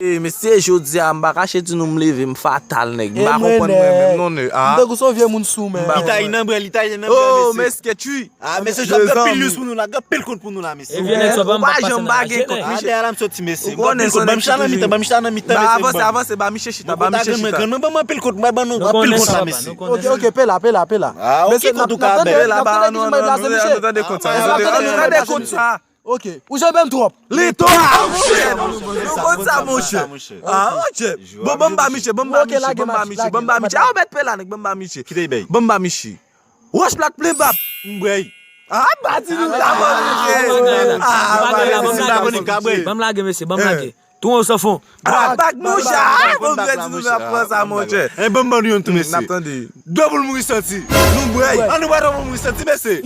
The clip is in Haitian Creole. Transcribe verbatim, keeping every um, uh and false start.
E mesye, jodi a m pa kache di nou m leve, m fatal nèg. M pa konprann mwen menm non nèg. Ah. M tankou se yon vye moun sou men. Li tay nan brè, li tay nan brè. Oh mesye, tchwi. Ah mesye, ap gen pil lous pou nou la, gen pil kont pou nou la mesye. E vye nèg sa pa m pa janm pa gen kont. Ah dèyè la m soti mesye. Ban m chita nan mitan, ban m chita nan mitan mesye. Avanse, avanse, ba miche chita, ba miche chita. Grann mwen ban m anpil kont, mwen ban nou anpil kont la mesye. Ok, ok, pe la, pe la, pe la. Ah ok, kont ou ka bèl. Pe la, ba nou tande kont sa. Ok, ou janbe m twòp. Li twòp. Nou konn sa monchè. Ah monchè. Bon, ban m ba miche, ban m ba miche, ban m ba miche, ban m ba miche. Ah ou mèt pe la nèg, ban m ba miche. Kite bay. Ban m ba miche. Wòch plat plen bab. M bwèy. Ah ba di nou sa ban miche. Ah ba di nou sa. Ban m lage mesye, ban m lage. Tou yon san fon. Bak, bak monchè, ah, konn byen di nou nan pran sa monchè. E ban m ban nou yon tou mesye. N ap tande. Double mouri santi. Nou bwèy. An nou bwè double mouri santi mesye.